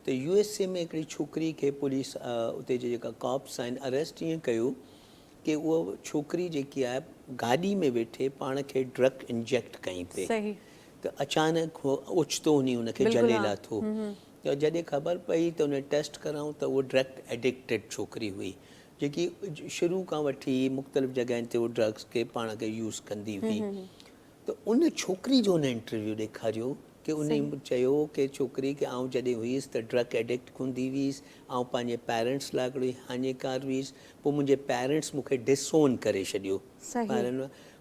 ته U S اي ۾ هڪڙي ڇوڪري کي پوليس اتي جي جيڪا ڪاپس آهن اريسٽ ائين ڪيو ڪي اها ڇوڪري جيڪي آهي گاڏي ۾ ويٺي پاڻ کي ڊرگ انجيڪٽ ڪئين پئي ته اچانڪ اوچتو انهي ان کي جهلي لاٿو ته جڏهن خبر پئي ته ان ٽيسٽ ڪرائون ته اها ڊرگ ايڊڪٽيڊ ڇوڪري هئي جيڪي شروع کان وٺي مختلف جڳهين تي اهو ڊرگس کي پاڻ کي يوز ڪندي هئي ته ان ڇوڪري جو ان انٽرويو ڏيکاريو ڪي انهي چيو ڪي ڇوڪري ڪي آئون جڏهن هيس ته ڊرگ ايڊڪٽ هوندي هيس آئون پنهنجي پيرنٽس لاء هڪڙي هاڃيڪار هيس پوء منهنجي پيرنٽس مون کي ڊس اون ڪري ڇڏيو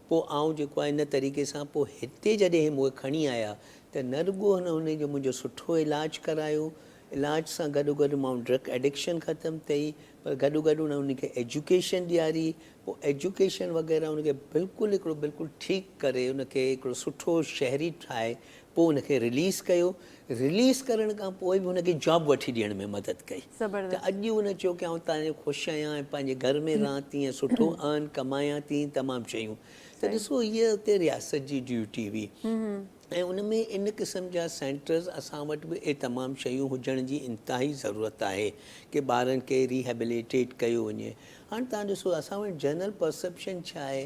پوء آئون جيڪو آهي ان طريقي سان پوء هتي جڏهن هي مون کي کڻي آيا ته نه رڳو هن انهي جو منهنجو سٺو علاج ڪرايو علاج سان گڏو گڏ مان ڊرگ ايڊڪشن ختم ٿئي پر گڏو گڏ ان ان کي ايجوڪيشن ڏياري پوء ايجوڪيشن وغيره ان کي بلڪل هڪڙو بلڪل ٺيڪ ڪري ان کي هڪڙو سٺو شهري ٺاهي پوء ان کي رليز ڪيو رليز ڪرڻ کان پوء به ان کي جاب وٺي ڏيڻ ۾ مدد ڪئي ته اڄ ان چيو ڪي آئون تان خوش آهيان ۽ پنهنجي گهر ۾ رهان ٿي ۽ سٺو ارن ڪمايان ٿي تمام شيون ته ڏسو هيء اتي رياست جي ڊيوٽي هئي ۽ ان ۾ ان قسم جا سينٽرز اسان وٽ به اهي تمام شيون هجڻ جي انتهائي ضرورت آهي ڪي ٻارن کي ريهيبليٽيٽ ڪيو وڃي هاڻ توهان ڏسو اسان وٽ جنرل پرسيپشن ڇا آهي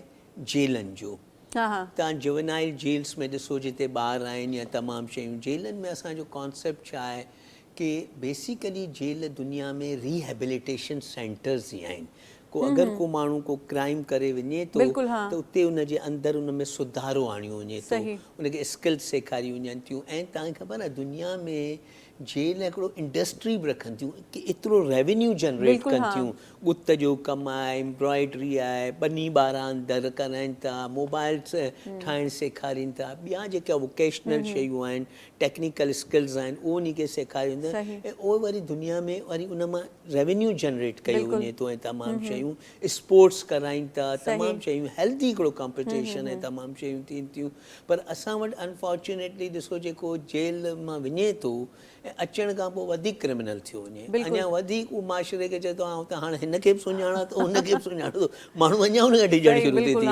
جيلن جو توهان جوونائل جيلز ۾ ڏسو جتي ٻار آهن يا تمام شيون جيلن ۾ اسان جو ڪانسيپٽ ڇا آهي ڪي بيسيڪلي جيل دنيا ۾ ريهيبليٽيشن سينٽرز ئي آهن ڪو اگر ڪو ماڻهو ڪو ڪرائيم ڪري وڃي ٿو ته اتي ان جي اندر ان ۾ سڌارو آڻيو وڃي ٿو ان کي اسڪلز سيکاريون وڃن ٿيون ۽ توهان کي خبر آهي دنيا ۾ جيل هڪڙو انڊسٽري به رکن ٿيون ڪي ايترو ريونيو جنريٽ ڪن ٿيون ڳت جو ڪم آهي امبرائڊري آهي ٻني ٻارا اندر ڪرائين ٿا موبائلز ٺاهڻ سيکارين ٿا ٻيا جيڪا ووڪيشنل شيون آهن ٽيڪنيڪل اسڪلز آهن اهو انهي کي سيکاريو ويندو آهي ۽ اهو وري دنيا ۾ وري ان مان ريونيو جنريٽ ڪيو وڃي ٿو ۽ تمام شيون اسپورٽس ڪرائين ٿا تمام شيون هيلدي هڪڙو ڪمپٽيشن ۽ تمام شيون ٿين ٿيون پر اسان وٽ انفارچونيٽلي ڏسو جيڪو جيل مان وڃي ٿو ۽ اچڻ کان پوء وڌيڪ ڪرمنل ٿيو وڃي اڃا وڌيڪ هو معاشري کي چئي ٿو آئون ته هاڻ هن کي به سڃاڻان ٿو هن کي به سڃاڻان ٿو ماڻهو اڃا ان کان ڊڄڻ شروع ٿي ٿي.